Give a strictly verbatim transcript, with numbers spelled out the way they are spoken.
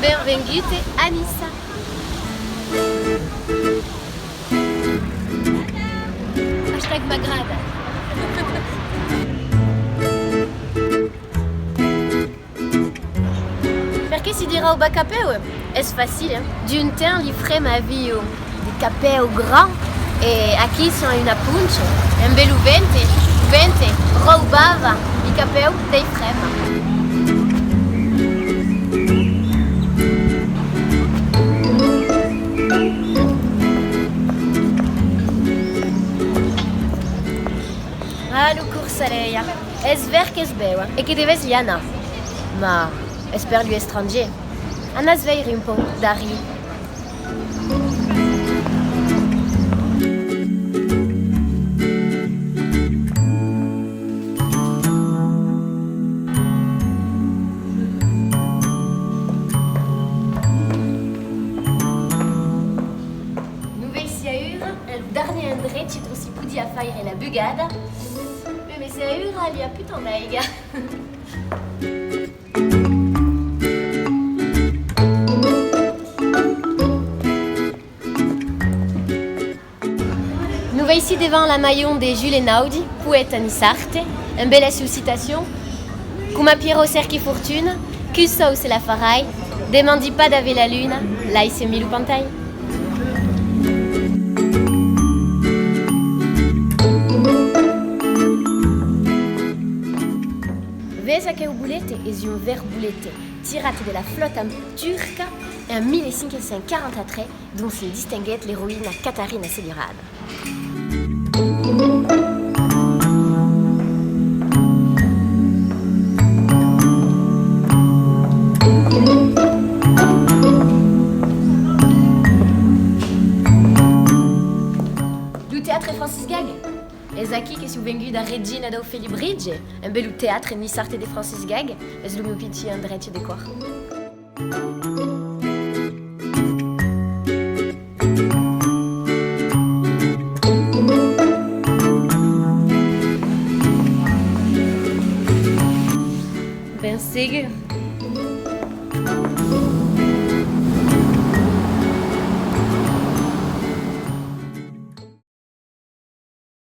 Benvengut a Niça. Hashtag m'agrada. Perqué si dirau bacapèu? Es facil, eh? D'un temps li frema avion de capèu grand e aquí son a una poncha, embé lo vente, vente raubava li capèu dei frema. Ah, lo Corsa Leia, es ver qu'es bèu e que devètz li anar. Ma es per lu estrangier. Anatz veire un pauc darrier. Nos veicí aüra en lo darnier endrech dont si podiá faire la bugada, mès aüra li a pus tant d'aiga. Nos veicí devant la maion de Jules Einaudi, poèta niçard, embé la sua citacion: coma Pierrot cerqui fortuna, qu'un sòu se la farai, demandi pas d'aver la luna, laisse-mi lo pantai. Ves aqueu bolete, es un ver bolete tirat de la flòta turca en mil cinc cents quaranta-tres, dont se distinguèt l'eroïna Catarina Scelierada. Lo teatre Francis Gag. Es aquí que siáu venguda regina dau Felibritge, embé lo teatre niçard de Francis Gag, es lo mieu pichon endrech de còr. Ben segur,